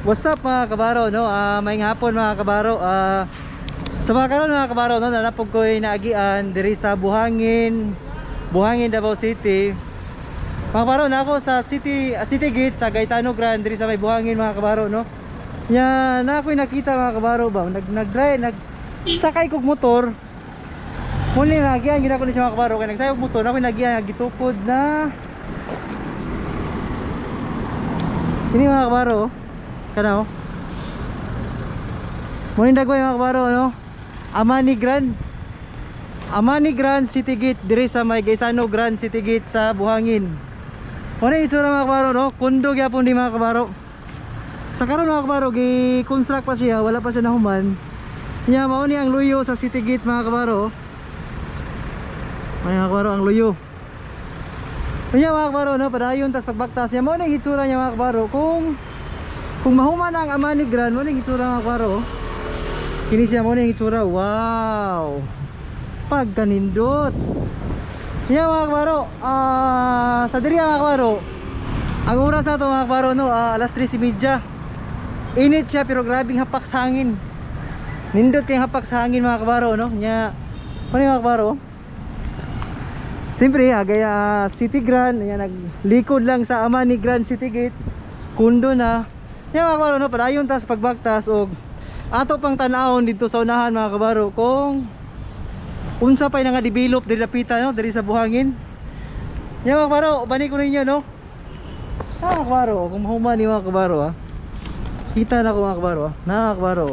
What's up, mga kabaro, no? Maayong hapon, mga kabaro. Sa mga karon, mga kabaro, no, nanapog ko'y naagian diri sa Buhangin, Buhangin, Davao City. Mga kabaro, na ako sa City Gate sa Gaisano Grand diri sa may Buhangin, mga kabaro, no. Nya na ako'y nakita, mga kabaro ba, nag nag nag sakay kog motor. Muli naagian gid ako ni siya, mga kabaro, kay nagsakay og motor na ako'y naagian gitukod na. Ini, mga kabaro, oh. Kana oh. Muna dagway, mga kabaro, no. Amani Grand. Amani Grand City Gate diri sa may Gaisano Grand City Gate sa Buhangin. Muna yung itsura, mga kabaro, no. Kundo gyapon di, mga kabaro. Sa karon, mga kabaro, gi-construct pa siya, wala pa siya nahuman. Nya mao ni ang luyo sa City Gate, mga kabaro. Mao ni, mga kabaro, ang luyo. Nya, mga kabaro, no, padayon tas pagbaktas niya, mao ni ang itsura niya, mga kabaro. Kung mahuman na ang Amani Grand, mo ning itsura, mga kabaro. Kini siya, mo ning itsura. Wow. Pagkanindot. Yeah, mga kabaro. Sa diri, mga kabaro. Ang oras na to, mga kabaro, no, alas 3:30. Init siya pero grabing hapak sa hangin. Nindot kay hapak sa hangin, mga kabaro, no. Nya, ano, mga kabaro? Siyempre, gaya City Grand, nya naglikod lang sa Amani Grand City Gate. Kundo na. Nya, mga kabaro, no, padayon tas pagbaktas og ato pang tan-awon dito sa unahan, mga kabaro, kung unsa pay nga develop diri lapita, no, diri sa Buhangin. Nya, mga kabaro, bani ko ninyo, no. Ah, mga kabaro, kung mahuman ni, mga kabaro, ah. Kita na ko, mga kabaro, ah. Na, mga kabaro.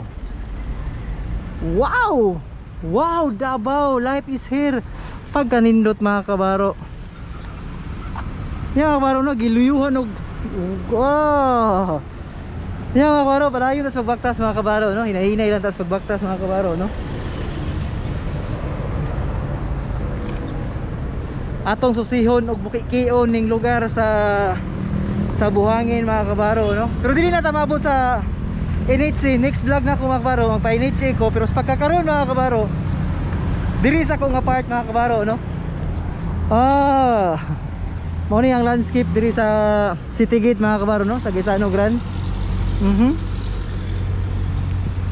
Wow! Wow, Davao, life is here. Pagkanindot, mga kabaro. Nya, mga kabaro, no, giluyuhan og wow. Nya, mga kabaro, padayon tas pagbaktas, mga kabaro, no. Hinahinay lang tas pagbaktas, mga kabaro, no. Atong susihon og bukikion ning lugar sa Buhangin, mga kabaro, no. Pero dili na ta maabot sa NHC. Next vlog na ko, mga kabaro, magpa NHC ko, pero sa pagkakaroon, mga kabaro, diri sa akong apart, mga kabaro, no. Mao ni ang landscape diri sa City Gate, mga kabaro, no, sa Gaisano Grand.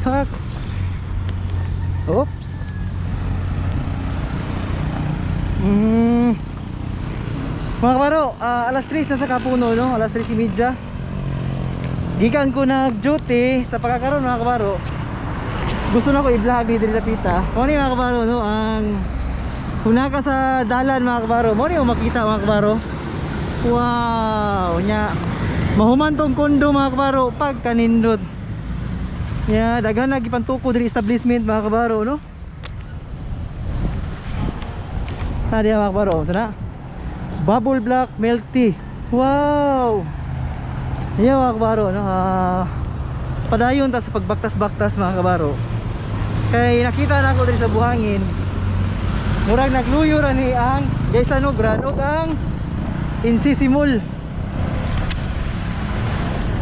Fuck. Oops. Mga kabaro, alas 3 na sa Kapuno, no? Alas 3:30. Gikan ko nag-duty sa pagkakaroon, mga kabaro. Gusto na ko i-vlog ni diri lapita. Mao ni, mga kabaro, no, ang kung naka sa dalan, mga kabaro, mao ni makita, mga kabaro. Wow, nya mahuman tong kondo, mga kabaro, pagkanindot. Nya daghan na gipantuko diri establishment, mga kabaro, no. Tadi, mga kabaro, ito na. Bubble Black Milk Tea. Wow. Nya, mga kabaro, no, padayon ta sa pagbaktas-baktas, mga kabaro. Kay nakita na ako diri sa Buhangin. Murag nagluyo ra ni ang Gaisano Grand ug ang NCC Mall.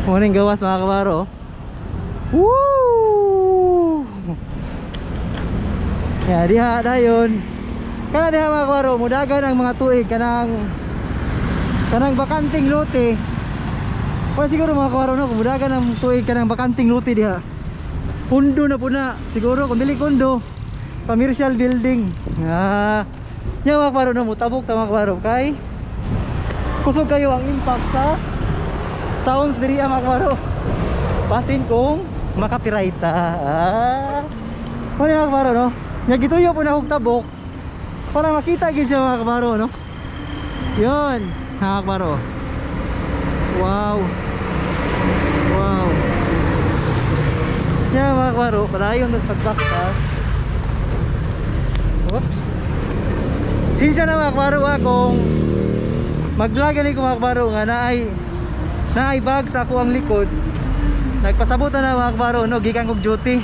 Morning gawas, mga kabaro. Woo! Ya diha dayon. Kana diha, mga kabaro, mudagan ang mga tuig kanang bakanting lote. Wala siguro, mga kabaro, no, mudagan ang tuig kanang bakanting lote diha. Pundo na puna siguro, kung dili kondo, commercial building. Nya, mga kabaro, no, mutabok ta, mga kabaro, kay kusog kayo ang impact sa sounds diri, mga kabaro. Basin kung makapirayta. Ano, mga kabaro, no? Nya gituyo po na akong tabok para makita gid siya, mga kabaro, no. Yun, mga kabaro. Wow. Wow. Nya, mga kabaro, padayon tas pagbaktas. Oops. Sinsya na, mga kabaro, kung mag-vlog ani ko, mga kabaro, nga naay bag sa ako ang likod. Nagpasabot na, mga kabaro, no, gikan kog duty.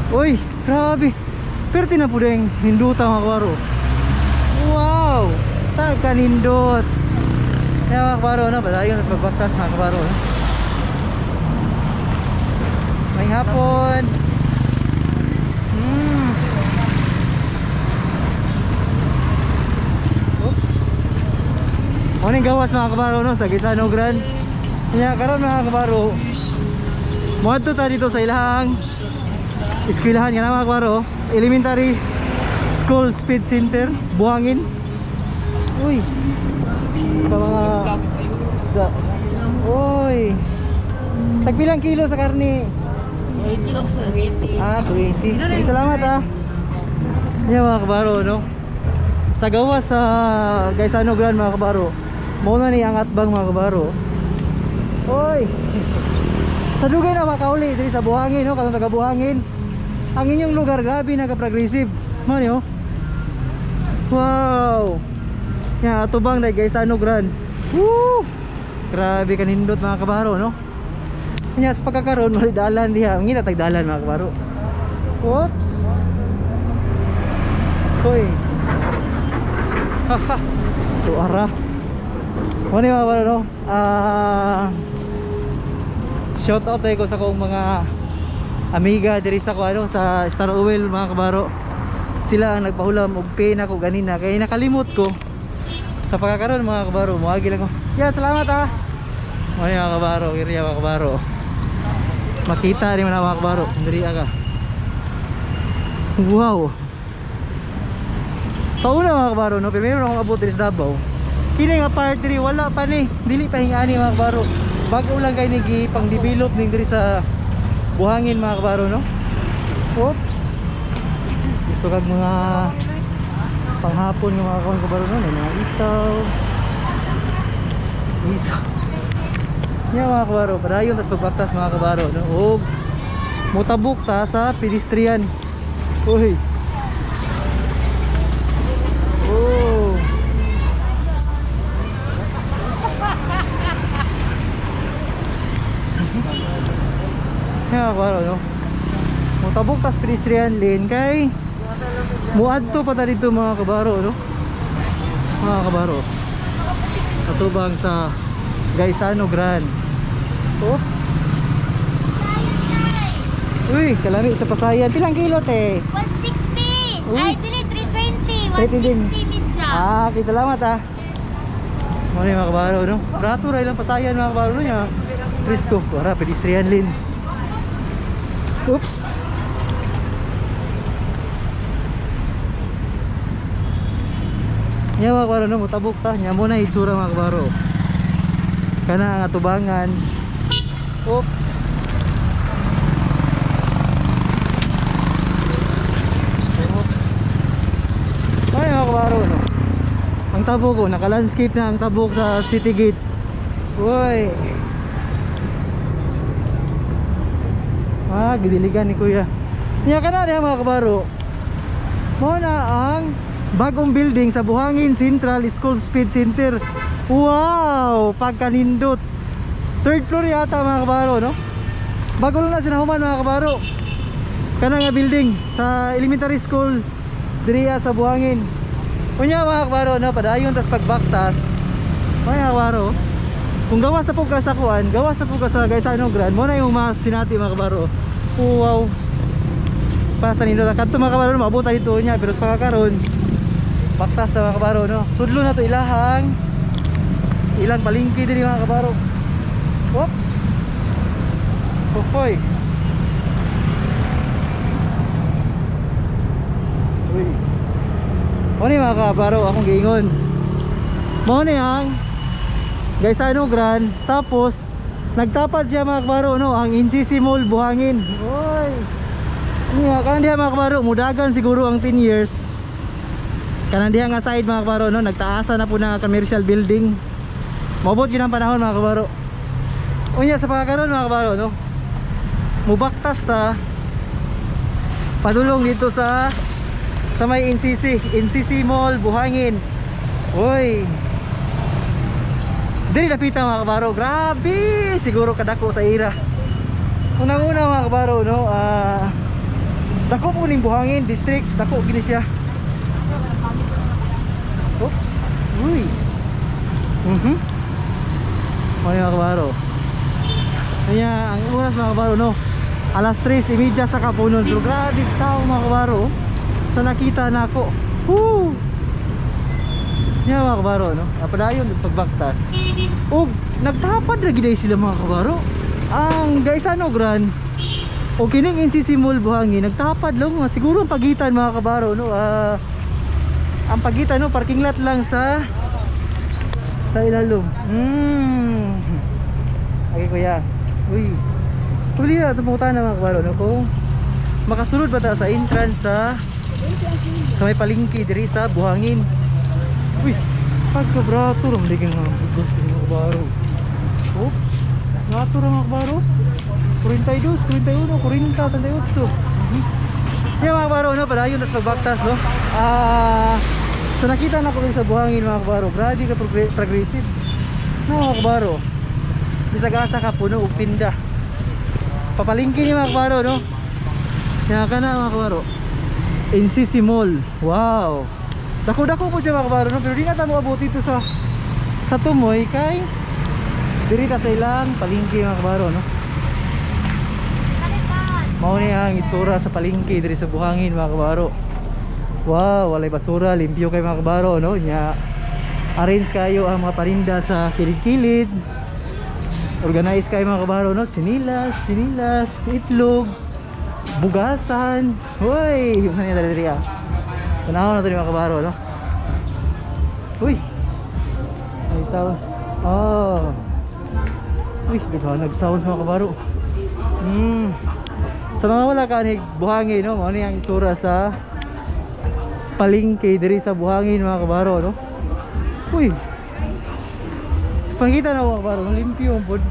Uy, grabe. Perti na pud ang ninduta, mga kabaro. Wow, takanindot. Kaya, mga kabaro, no, padayon sa pagbaktas, mga kabaro, no. May hapon. Oops. Morning gawas, mga kabaro, no, sa Gaisano Grand. Nya karon, mga kabaro, Moadto ta dito sa ilahang eskwelahan nga na mga kabaro. Elementary School Speed Center, Buhangin. Uy. Sa mga isda. Uy. Tagpilang kilo sa karne? 80 lang sir. 80. Ah, 20. Sige, salamat ah. Yan mga kabaro, no? Sa gawas sa Gaisano Grand mga kabaro. Mao na ni ang atbang mga kabaro. Oy. Sa dugay na makauli diri sa Buhangin, no? Katong taga Buhangin. Ang inyong lugar grabe naka-progressive. Mao ni oh. Wow. Yan atubang na Gaisano Grand. Woo! Grabe kanindot mga kabaro, no? Nya sa pagkakaroon wala dalan diha. Ngita tag dalan mga kabaro. Oops. Hoy. Haha. Tuara. Ano yung mga kabaro, no? Shout out tayo ko sa kong mga amiga diri sa ko ano sa Star Oil mga kabaro. Sila ang nagpahulam og pay nako ganina kay nakalimot ko. Sa pagkakaroon mga kabaro, moagi lang ko. Yeah, salamat ah. Ano yung mga kabaro, kiri mga kabaro. Makita rin mo na mga kabaro, diri ka. Wow. Sa una mga kabaro, no, primero akong abot diri sa Davao. Kini nga part diri wala pa ni, dili pa hingani mga kabaro. Bago lang kay ni pang-develop ning diri sa Buhangin mga kabaro, no. Oops. Gusto kag mga panghapon nga mga kabaro no, may mga isaw. Isaw. Nya mga kabaro, padayon tas pagbaktas mga kabaro, no. Og mutabok ta sa pedestrian. Uy. Oh. Nya mga kabaro, no. Mutabok tas pedestrian lane kay muadto pa ta dito mga kabaro, no. Mga kabaro. Atubang sa Gaisano Grand. Oops. Uy, kalami sa pasayan. Pilang kilo te? 160! Uy. Ay, dili, 320! 320. 160 medya. Ah, okay, salamat ah. Ano yung mga kabaro, no? Brato ra ilang pasayan mga kabaro, no? Yung Frisco. Para, pedestrian lane. Oops. Nya mga kabaro, no? Mutabok ta. Nya mo na itsura mga kabaro. Kana ang atubangan. Oops. Oops. Ay mga kabaro, no? Ang tabok ko, naka-landscape na ang tabok sa City Gate. Uy. Ah, gidiligan ni kuya. Niya ka na diha mga kabaro. Mo na ang bagong building sa Buhangin Central School Speed Center. Wow, pagkanindot. Third floor yata mga kabaro, no? Bago lang na sinahuman mga kabaro. Kana nga building sa elementary school diriya sa Buhangin. Unya mga kabaro, no, padayon tas pagbaktas. Mga kabaro, kung gawas na po ka sa kuan, gawas na po ka sa Gaisano Grand, mo na yung mga sinati mga kabaro. Wow. Para sa nindot kadto mga kabaro, maabot dito niya pero sa pagkakaron baktas na mga kabaro, no. Sudlo na to ilahang ilang palengke diri mga kabaro. Oops. Pupoy. Uy. Mo ni mga kabaro akong giingon. Mo ni ang Gaisano Grand, tapos nagtapad siya mga kabaro, no, ang NCC Mall Buhangin. Oy. Niya kanan diha mga kabaro, mudagan siguro ang 10 years. Kanan diha nga side mga kabaro, no, nagtaasa na po na commercial building. Maubot yun ang panahon mga kabaro. Unya sa pagkakaroon mga kabaro, no, mubaktas ta padulong dito sa may NCC, NCC Mall Buhangin. Uy. Diri napita mga kabaro, grabe siguro kadako sa ira. Unang-una mga kabaro, no, dako po ning Buhangin district, dako gini siya. Oops. Uy. Ay mga kabaro. Kaya ang oras mga kabaro, no, alas 3:30 sa kapunon. Pero grabe tao mga kabaro, sa nakita na ako. Woo! Yan mga kabaro, no? Napadayon pagbaktas. Og nagtapad ra gid sila mga kabaro. Ang Gaisano Grand o kining NCC Mall Buhangin nagtapad lang mga siguro ang pagitan, mga kabaro, no? Ang pagitan, no, parking lot lang sa ilalom. Okay, kuya. Uy. Puli na tumutan na, mga kabaro, no, kung makasulod ba ta sa entrance sa may palengke diri sa Buhangin. Uy, pagkabrato ram liging mga bugos mga kabaro. Oops. Ngato ra, mga kabaro. 42, 41, 40, 38. Yan, mga kabaro, no, padayon tas pagbaktas, no. Sa nakita na ko sa Buhangin, mga kabaro, grabe ka progressive. No, mga kabaro. Bisag asa ka, puno og tinda. Papalingki ni, mga kabaro, no. Yan ka na, mga kabaro. NCC Mall. Wow. Dako-dako po siya, mga kabaro, no, pero di na ta moabot dito sa tumoy kay diri ta sa ilang palengke, mga kabaro, no. Mao ni ang itsura sa palengke diri sa Buhangin, mga kabaro. Wow, walay basura, limpyo kay, mga kabaro, no. Nya arrange kayo ang mga parinda sa kilid-kilid. Organize kayo, mga kabaro, no. Tsinilas, tsinilas, itlog, bugasan. Hoy, yung kanina diri ah. Tanaw na to ni mga kabaro, no. Uy. Ay, sounds. Oh. Uy, daghan nag-sounds, mga kabaro. Sa mga wala kanig Buhangin, no, mao ni ang itsura sa palengke diri sa Buhangin, mga kabaro, no. Uy. Pangita na, mga kabaro, limpyo ang pod.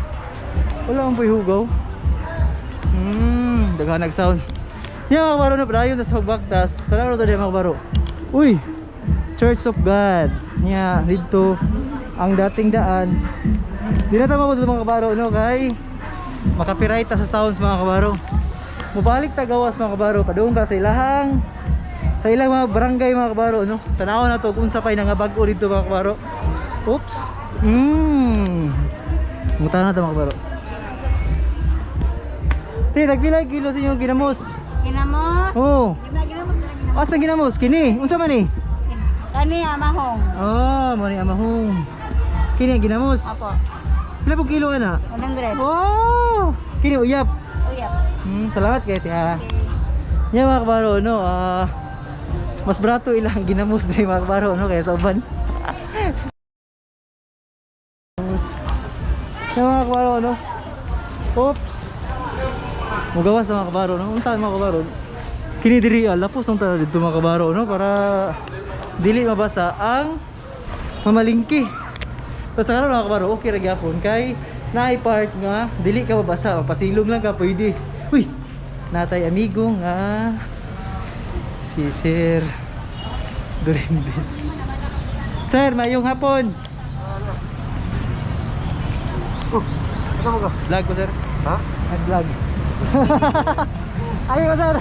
Wala ang poy hugaw. Daghan nag-sounds. Yan, mga kabaro, no, padayon tas pagbaktas. Tanaw to mga kabaro. Uy. Church of God. Nya didto ang dating daan. Di na tama mo mga kabaro, no, kay makapiright ta sa sounds, mga kabaro. Mubalik ta gawas, mga kabaro, padung ta sa ilang mga barangay, mga kabaro, no. Tanaw na to kung unsa pay nga bag-o dito, mga kabaro. Oops. Muta na ta, mga kabaro. Te, tagpila kilo sa inyong ginamos? Ginamos. Oh. Ginamos, ginamos, ginamos. Asa ginamos kini? Unsa man ni? Kani amahong. Oh, mo ni amahong. Kini ang ginamos. Apo. Pila po kilo ana? 100. Wow! Kini uyap. Uyap. Salamat kay te ha. Nya, mga kabaro, no, mas barato ilang ginamos diri, mga kabaro, no, kaysa sa uban. Ginamos. Nya, mga kabaro, no. Oops. Mugawas na, mga kabaro, no. Unta, mga kabaro. Kini diri lapos ang tayo dito, mga kabaro, no, para dili mabasa ang mamalingki. Basta karon, mga kabaro, okay ra gyapon kay naay part nga dili ka mabasa, pasilong lang ka pwede. Uy, natay amigo nga si Sir Durindes. Sir, mayong hapon. Oh, ano mo ka? Vlog ko, sir. Ha? Nag-vlog. Ayaw ko, sir.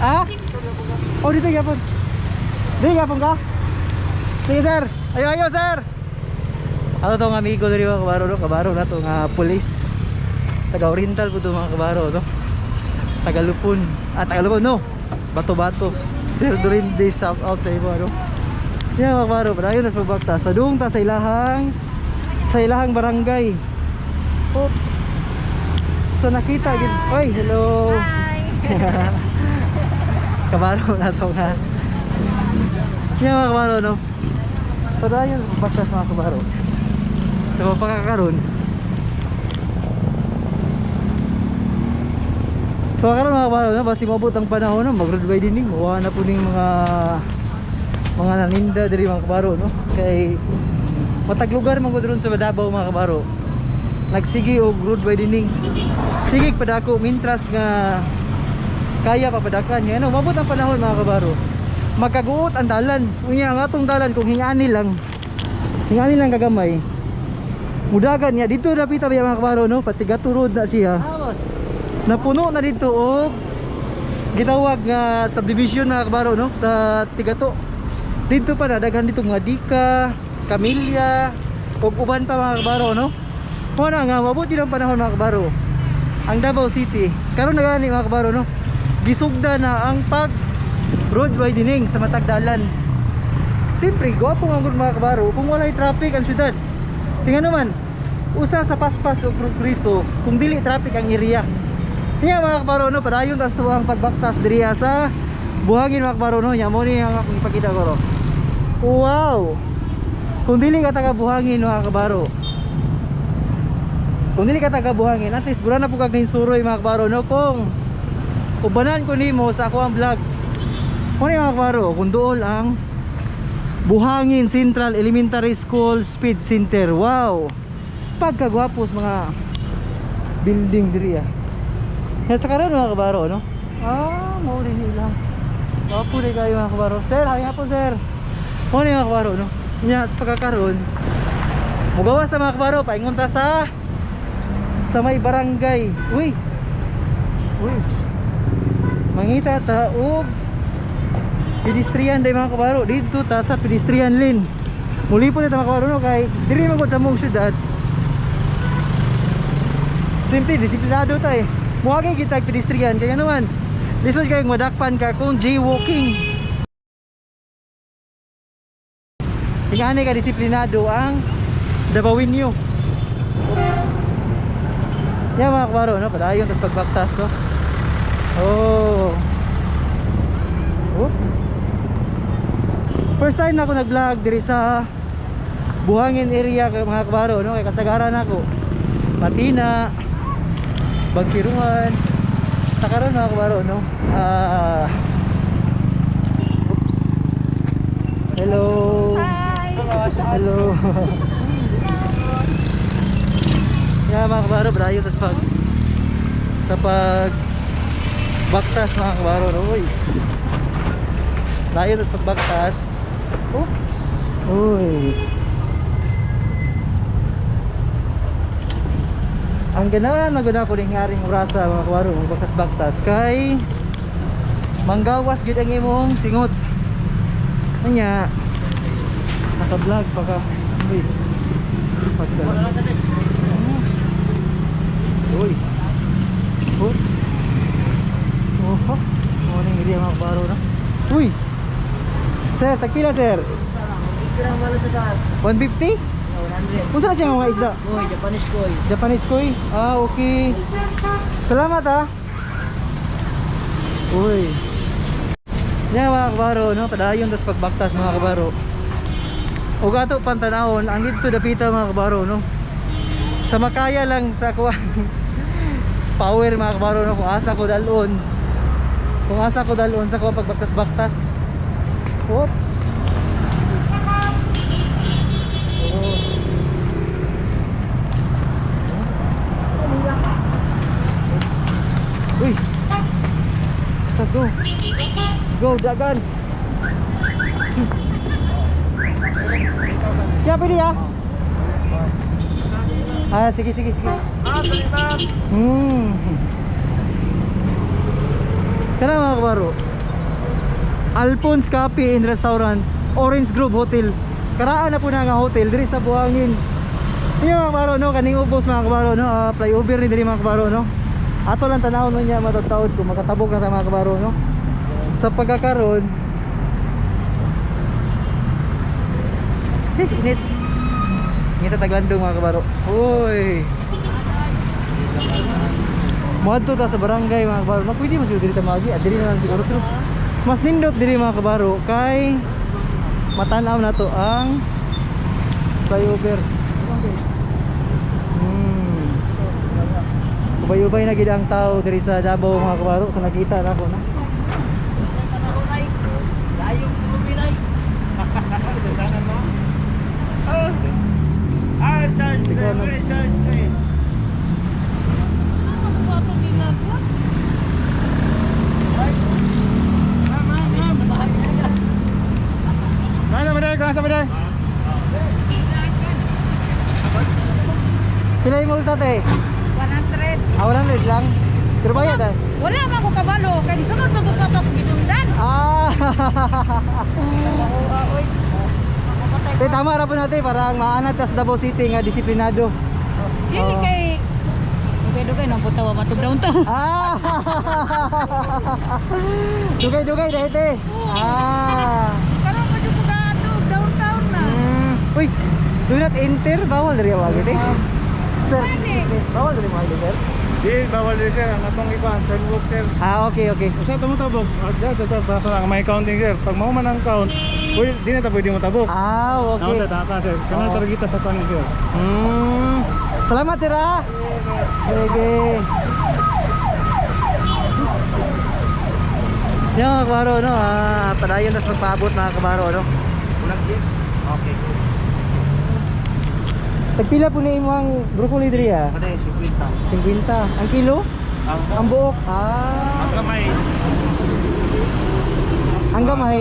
Ha? Oh, dito gyapon. Dito gyapon ka? Sige, sir. Ayo, ayo, sir. Ano tong amigo diri, mga kabaro, no? Kabaro na to nga police. Taga Oriental po to, mga kabaro, no? Tagalupon. Ah, Tagalupon, no. Bato-bato. Sir Durindes, shout out sa imo, ano? Yan, mga kabaro, padayon na sa pagbaktas. Padung ta sa ilahang barangay. Oops. So nakita gid. Oy, hello. Hi. Kabaro na to nga. Yan, mga kabaro, no. Padayon sa pagbaktas, mga kabaro. Sa pagkakaroon. So karon, mga kabaro, no, basi mabot ang panahon, no, mag road widening, mawa na po ning mga naninda diri, mga kabaro, no. Kay matag lugar man gud ron sa Davao, mga kabaro, nagsige og road widening. Sige padako mintras nga kaya pa padakan niya. Ano, mabot ang panahon, mga kabaro, magkaguot ang dalan. Unya ang atong dalan kung hingani lang kagamay. Mudagan niya dito dapita ba, mga kabaro, no, pati road na siya. Napuno na dito og gitawag nga subdivision, mga kabaro, no, sa Tigato. Dito pa na daghan dito mga Dika, Camilla ug uban pa, mga kabaro, no. Mao na nga mabot yun ang panahon, mga kabaro. Ang Davao City karon na gani, mga kabaro, no, gisugda na ang pag road widening sa matag dalan. Siyempre gwapo nga gud, mga kabaro, kung walay traffic ang syudad. Tingnan naman. Usa sa paspas o progreso kung dili traffic ang area. Niya mga kabaro no, padayon tas tuwang pagbaktas diri sa Buhangin mga kabaro no. Nya mo ni ang akong ipakita ko ro. Wow. Kung dili ka taga Buhangin mga kabaro. Kung dili ka taga Buhangin, at least bura na po kag ninsuroy mga kabaro no kung ubanan ko nimo sa ako ang vlog. Kung mga kabaro, kung duol ang Buhangin Central Elementary School Speed Center. Wow. Pagkagwapos mga building diri ah. Yan sa karon mga kabaro no. Ah, mao rin ilang. Gwapo rin kayo mga kabaro. Sir, hi hapon sir. Mao ni mga kabaro no. Nya sa pagkakaron, mugawas na mga kabaro, paingon ta sa may barangay. Uy. Uy. Mangita ta og pedestrian day mga kabaro. Didto ta sa pedestrian lane. Muli po ta mga kabaro no kay diri man gud sa mong syudad. Simple, disiplinado ta eh. Muagi kita pedestrian kay ano man. Lisod kay madakpan ka kung jaywalking. Tingani ka disiplinado ang Dabawinyo. Yan mga kabaro no, padayon tas pagbaktas no. Oh. Oops. First time na ako nag-vlog diri sa Buhangin area mga kabaro no, kay kasagaran ako. Matina, Bagkiruhan. Sa karon mga kabaro no. Oops. Hello. Hi. Hello. Yeah, mga kabaro, brayo tas pag sa pag baktas mga kabaro, no? Uy. Brayo tas pagbaktas. Oops. Uy. Ang ganahan magud ako ning haring orasa mga kabaro, magbaktas-baktas kay manggawas gyud ang imong singot. Anya, naka-vlog pa ka. Uy. Pagka. Uy. Oops. Oho. Morning area mga kabaro na. Uy. Sir, tagpila sir? 150? Unsa na siya nga mga isda? Koi, Japanese koi. Japanese koi? Ah, okay. Salamat ah. Uy. Yan mga kabaro, no? Padayon tas pagbaktas mga kabaro. Ug ato pantanawon, ang didto dapita mga kabaro, no? Sa makaya lang sa kuan power mga kabaro, no? Kung asa ko dalon. Kung asa ko dalon sa kuan pagbaktas-baktas. Oops. Oh. Uy. Go. Go, dagan. Kaya pwede ah. Ah, sige, sige, sige. Kana mga kabaro. Alphonse Cafe and Restaurant, Orange Grove Hotel. Karaan na po na nga hotel diri sa Buhangin. Iyo mga kabaro no, kaning ubos mga kabaro no, flyover ni diri mga kabaro no. Ato lang tanawon no niya matataod kung makatabok na ta mga kabaro no. Sa pagkakaron, init. Init taglandong mga kabaro. Uy. Moadto ta sa barangay mga kabaro. No, pwede man siguro diri ta maagi. Ah, diri na lang siguro pero mas nindot diri mga kabaro kay matan-aw na to ang flyover. Ubay-ubay na gid ang tao diri sa Davao mga kabaro sa nakita na ako no. Ikaw na- Pila yung multa te? 100. Ah, 100 lang. Pero bayad ah. Wala man ko kabalo kay sunod man ko katok gisundan. Ah. Oy. Te, tama ra po natin parang maanad tas Davao City nga disiplinado. Dili Oo. kay dugay-dugay nang putawa matug downtown. Ah. Dugay-dugay dahil te. Ah. Karon pa jud ko kaadto downtown na. Uy, do not enter bawal rin wag te. Sir, excuse me. Bawal diri mo sir? Di, bawal din sir. Ang atong iba, sidewalk sir. Ah, okay. Usa ta mo tabok. Ah, dyan, basta lang may counting sir. Pag mao man ang count, uy, di na ta pwede mo tabok. Ah, okay. Naon ta ta sir. Kana Oo. targita sa kuan sir. Salamat sir ah. Sige. Yan mga kabaro, no? Ah, padayon tas magpaabot mga kabaro, no? Unang yes. Okay. Tagpila po na imong broccoli diri ah? Pwede 50. 50. Ang kilo? Ang Ang buok? Ah. ang kamay. Ang gamay?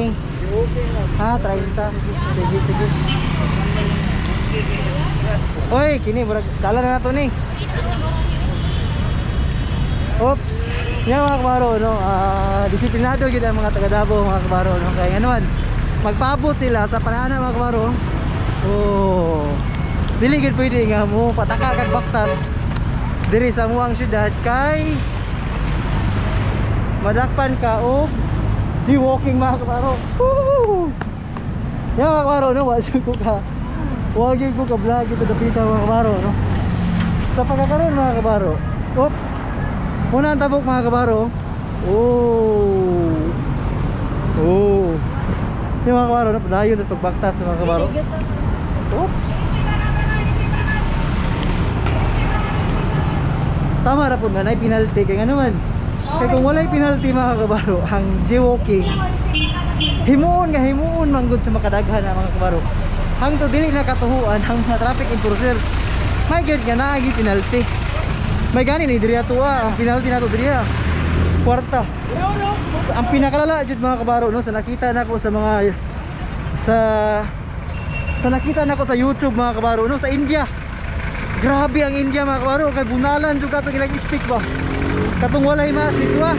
Okay na. Ah, 30. Sige, sige. Oy, kini murag dala na nato ni. Oops. Yan mga kabaro, no? Ah, disiplinado gyud ang mga taga Davao mga kabaro, no? Kaya nga naman, magpaabot sila sa panana mga kabaro. Oh. Dili gyud pwede nga mo pataka kag baktas diri sa muang syudad kay madakpan ka og jaywalking mga kabaro. Woo! Yan mga kabaro, no? Wa ko ka. Wa gyud ko ka vlog ito dapita mga kabaro, no? Sa pagkakaroon mga kabaro. Op. Una ang tabok mga kabaro. Oh. Oh. Yung mga kabaro, no? Padayon at pagbaktas mga kabaro. Oops. Tama ra po nga, naay penalty kay nga naman. Kay kung walay penalty mga kabaro, ang jaywalking himuon nga himuon manggod sa makadaghan na mga kabaro. Hangtod dili na katuhuan ang mga traffic enforcer. May gyud nga naagi penalty. May gani ni diri atoa ang penalty nato diri. Kwarta. Ang pinakalala jud mga kabaro no sa nakita nako sa mga sa sa nakita nako sa YouTube mga kabaro no sa India. Grabe ang India mga kabaro kay bunalan jud katong ilang stick ba. Katong walay mas dito ah.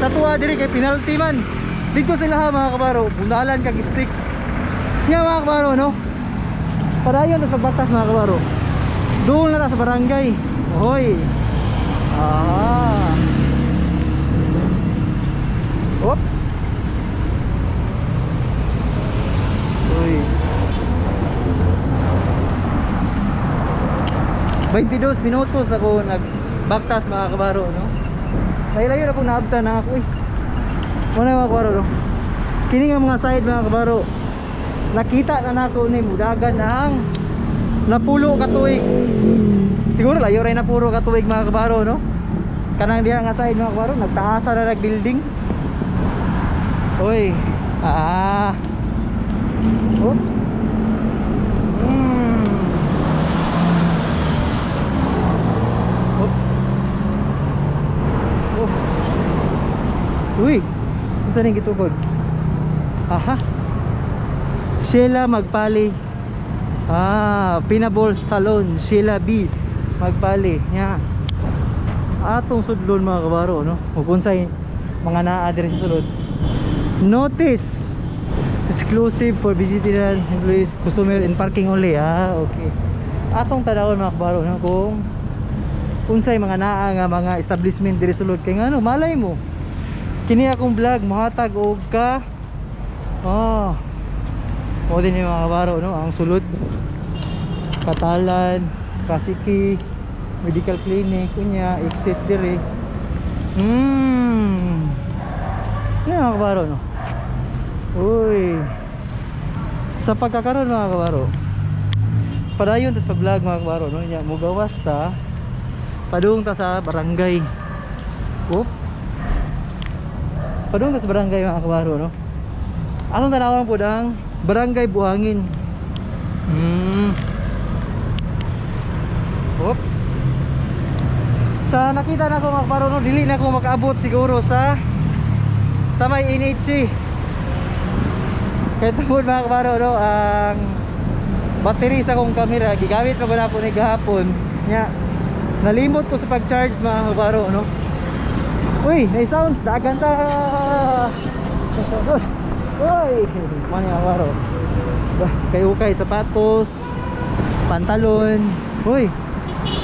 Sa tuwa diri kay penalty man. Dito sila ha mga kabaro, bunalan kag stick. Nga mga kabaro no. Padayon sa pagbatas mga kabaro. Doon na ta sa barangay. Hoy. Ah. Oops. Uy. 22 minutos ako nagbaktas mga kabaro no. Layo-layo na pong naabta na ako eh. Wala mga kabaro no. Kini nga mga side mga kabaro. Nakita na nako ni mudagan ang napulo ka tuig. Siguro layo rin napuro ka tuig mga kabaro no. Kanang diha nga side mga kabaro nagtaasa na nag building. Uy. Ah. Oops. Oop. Oh. Uy. Unsa ning gitukod? Aha. Sheila Magpali. Ah, Pinabol Salon, Sheila B. Magpali. Nya. Atong sudlon mga kabaro no. Ug unsay mga naa diri sa sulod. Notice exclusive for vegetarian employees, customer in parking only. Ah, okay. Atong tanawon mga kabaro no kung unsay mga naa nga mga establishment diri sulod kay ngano malay mo kini akong vlog mohatag og ka oh mo din yung mga kabaro no ang sulod Katalan, Kasiki Medical Clinic unya exit diri. Yan mga kabaro no. Uy. Sa pagkakaroon mga kabaro. Padayon tas pag-vlog mga kabaro no. Nya mugawas ta. Padung ta sa barangay. Oop. Padung ta sa barangay mga kabaro no. Atong tanawan po ang Barangay Buhangin. Oops. Sa nakita na ko mga kabaro no, dili na ko makaabot siguro sa may NHC. Kaya tungod mga kabaro no, ang battery sa akong camera gigamit pa ko na po ni gahapon. Nya nalimot ko sa pag-charge mga kabaro no. Uy, may sounds dagan ta. Uy, mga kabaro. Kay ukay sapatos, pantalon. Uy,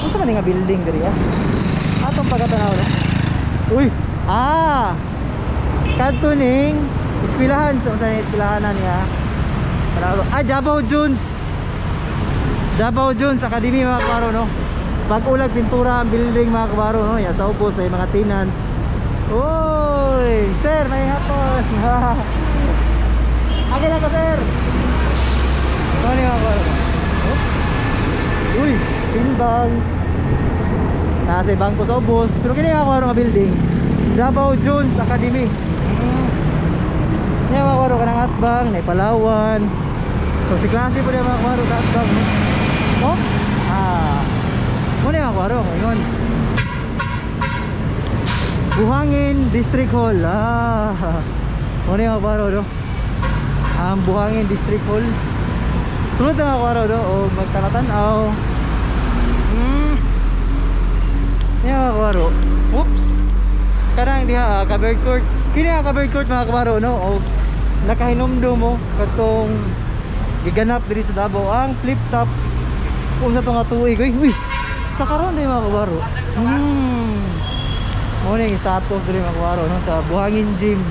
unsa man nga building diri ah? Atong pagkatanaw no. Uy, ah. Kadto ning eskwelahan sa unsa ni eskwelahanan niya. Ah, Davao Jones. Davao Jones Academy mga kabaro no. Pag-ulag pintura ang building, mga kabaro, no? Yan, sa ubos ay mga tenant. Uy! Sir, may hapon! Akin ako, sir! Ano yung mga kabaro? Oh. Uy! Timbang! Nasa bangko sa ubos. Pero kini mga kabaro nga building. Davao Jones Academy. Yan, mga kabaro, kanang atbang, na Palawan. So si klase po niya, mga kabaro, sa atbang. No? Oh? Ah. Muna yung mga kabaro, ngayon. Buhangin District Hall. Ah. Muna yung mga kabaro, no? Ang Buhangin District Hall. Sunod na, mga kabaro, no? O magtanatanaw. Yan, mga kabaro. Oops. Kanang diha covered court. Kini ang covered court, mga kabaro, no? O nakahinumdum mo katong giganap diri sa Davao ang flip top kung sa tunga tuig. Uy, uy. Sa karon di, mga kabaro. Mo ni status diri, mga kabaro, no, sa Buhangin Gym.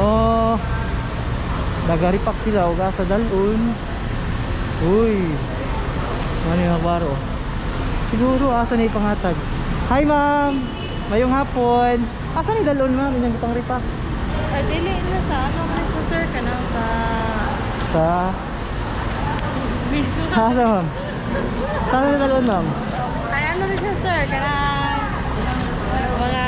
Oh. Nagaripak sila og asa dalon. Uy. Mo ni, mga kabaro. Siguro asa na ipangatag. Hi, ma'am. Mayong hapon. Asa ni dalon, ma'am, inyong gipang ripak? Ay, dili na sa ano man ko, sir, kanang sa Sa Asa, ma'am? Saan ni dalon, ma'am? Ay, ano rin siya, sir, kanang mga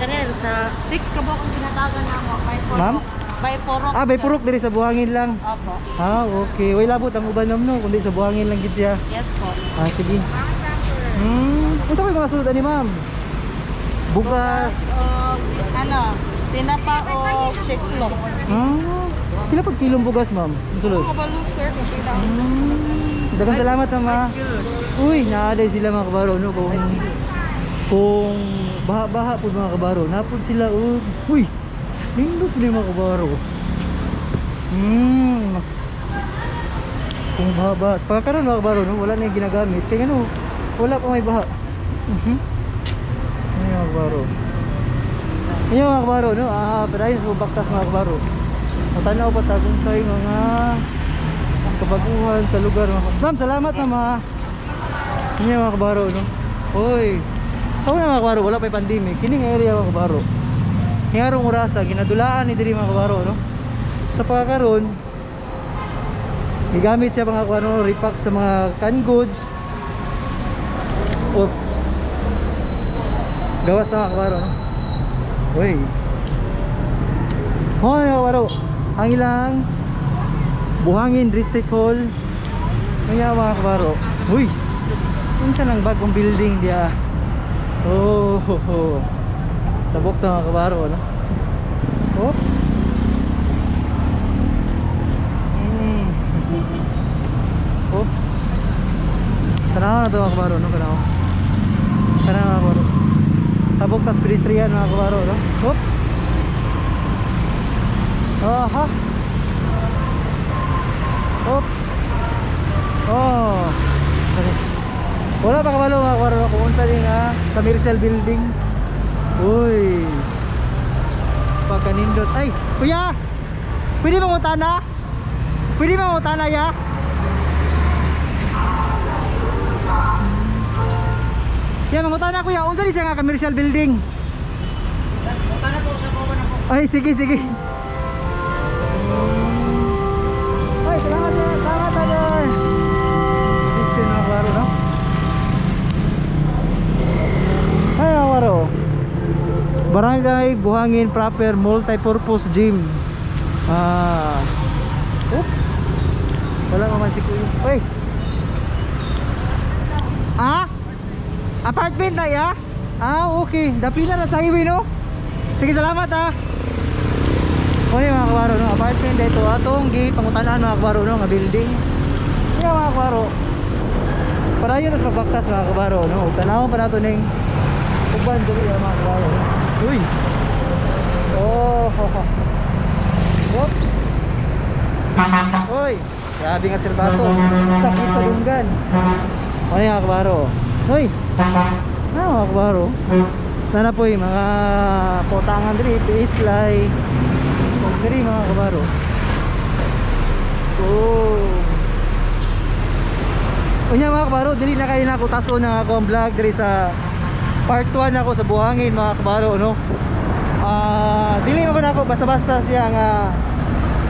ano yun, sa 6 ka buok ang ginatagan namo by purok. Ma'am? By purok. Ah, by purok diri sa Buhangin lang. Opo. Ah, okay. Way labot ang uban, ma'am, no, kundi sa Buhangin lang gid siya. Yes po. Ah, sige. Unsa may mga sulod ani, ma'am? Bugas. O ano, tinapa o chiklo. Ah, pila pag kilong bugas, ma'am? Ang sulod. Kabalo, sir, kung pila. Daghang salamat, ma'am, ah. Uy, naaday sila, mga kabaro, no, kung baha-baha po, mga kabaro, napod sila og uy. Nindot ni, mga kabaro. Kung baha-baha. Sa pagkakaroon, mga kabaro, no, wala na yung ginagamit. Kaya ano, wala pa may baha. Ano yung mga kabaro? Ayun, mga kabaro, no? Ah, padayon sa baktas, mga kabaro. Matanaw pa ta kung sa'yo mga kabaguhan sa lugar. Mga Ma'am, salamat, ma'am, ah. Yun yung mga kabaro, no? Uy. Sa una, mga kabaro, wala pa'y pandemic. Kini nga area, mga kabaro. Hingarong orasa, ginadulaan ni diri, mga kabaro, no? Sa pagkakaroon, gigamit siya, mga kabaro, repack sa mga canned goods. Oops. Gawas na, mga kabaro, no? Uy. Hoy, mga kabaro. Ang ilang Buhangin District Hall. Kaya, mga kabaro. Uy. Unsa nang bagong building diya? Oh, ho, ho. Tabok ta, mga kabaro, no? Oh. Oops. Tanaw na to, mga kabaro, no? Tanaw. Tanaw, mga kabaro. Tabok tas pedestrian, mga kabaro, no? Oop. Aha. Oop. Oh. Wala pa kabalo, mga kabaro, kung unsa din nga commercial building. Uy. Pagkanindot. Ay, kuya. Pwede mangutana? Pwede mangutana ya? Ya, mangutana, kuya. Unsa di siya nga commercial building? Ay, sige, sige. Ay, salamat, sir. Salamat, sir. Decision, mga kabaro, no? Ay, mga kabaro. Barangay Buhangin Proper Multi-Purpose Gym. Ah. Oops. Wala pa man si kuya. Uy. Ah? Apartment na ya? Ah, okay. Dapila na sa highway, no? Sige, salamat ah. Ano yung mga kabaro, no? Apartment dito. Atong gipangutanaan, mga kabaro, no? Nga building. Kaya, mga kabaro. Para yun, tas magbaktas, mga kabaro, no? Ug Tanaw pa nato ning uban diri, ah, mga kabaro, no? Uy! Oh, ho, ho. Oops! Uy! Grabe nga silbato. Sakit sa dunggan. Ano yung mga kabaro? Uy! Ano, mga kabaro? Sana po yung mga potangan diri, piislay. Kung diri, mga kabaro. Oh. Unya mga kabaro, dili na kayo nako taso na ako ang vlog diri sa part 1 ako sa buhangin mga kabaro, no. Dili man ko nako basta-basta siya nga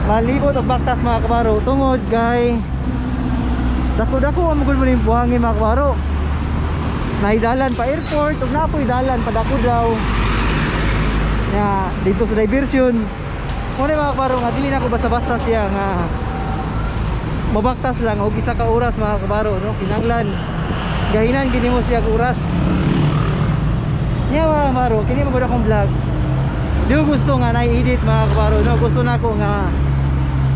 malibot og baktas mga kabaro tungod kay dako-dako ang mugol mo ning buhangin mga kabaro. Naidalan pa airport ug napoy dalan pa dako daw. Nya dito sa diversion. Mo ni mga kabaro nga dili na ako basta-basta siya nga mabaktas lang og isa ka oras mga kabaro, no. Kinahanglan gahinan gini mo siya og oras. Nya mga kabaro, kini man gud akong vlog. Di ko gusto nga na-edit mga kabaro, no. Gusto na ako nga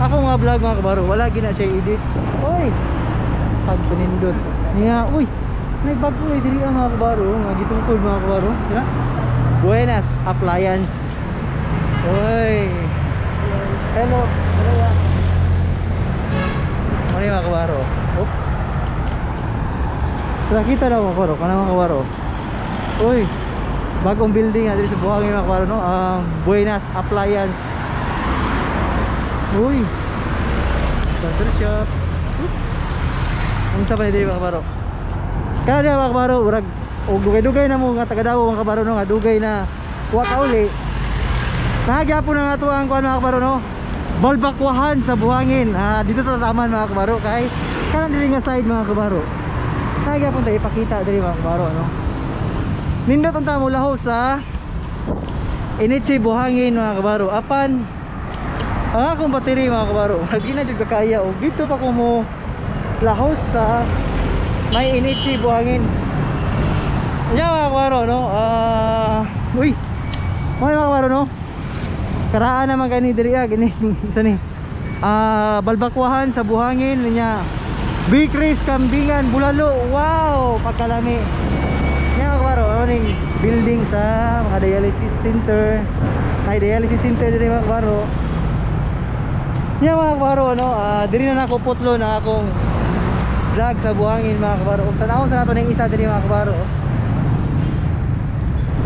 ako nga vlog mga kabaro, wala gina siya edit. Oy. Pagpanindot. Nya, uy. May bago eh diri ang mga kabaro, nga gitungkol mga kabaro. Sira? Buenas Appliance. Oy. Hello. Hello ya. Ano yung mga kabaro? Oh. Nakita na mga kabaro, kanang mga kabaro. Uy. Bagong building nga diri sa buhangin mga kabaro, no. Ang Buenas Appliance. Uy. Barber shop. Unsa pa ni diri mga kabaro? Kaya diha mga kabaro, urag og dugay-dugay na mo nga taga Davao mga kabaro, no, nga dugay na wa kauli. Nagyapon na nga to ang kuan mga kabaro, no. Balbakwahan sa buhangin. Dito tataman mga kabaro kay kanan diri nga side mga kabaro. Nagyapon tayo ipakita diri mga kabaro, no. Nindot ang tamo laho sa Inichi buhangin mga kabaro. Apan ang akong battery mga kabaro, lagi na jud kakaya og dito pa ko mo lahos sa may Inichi buhangin. Yan mga kabaro, no. Uy. Mga kabaro, no. Karaan naman gani diri ah, gini sa ni. Balbakwahan sa buhangin niya. Bakeries, Kambingan, Bulalo. Wow, pagkalami. Yan mga kabaro, ano ning building sa mga dialysis center. Ay, dialysis center diri mga kabaro. Yan mga kabaro, ano, diri na nako putlo na akong vlog sa buhangin mga kabaro. Ug tan-awon sa nato ning isa diri mga kabaro.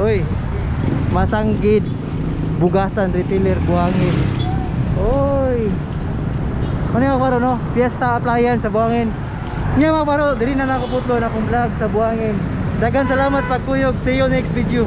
Uy, Masanggid Bugasan retailer buhangin. Oy. Ano yung mga kabaro, no? Fiesta Appliance sa buhangin. Nya mga kabaro, diri na nako putlo na akong vlog sa buhangin. Daghang salamat sa pagkuyog. See you next video.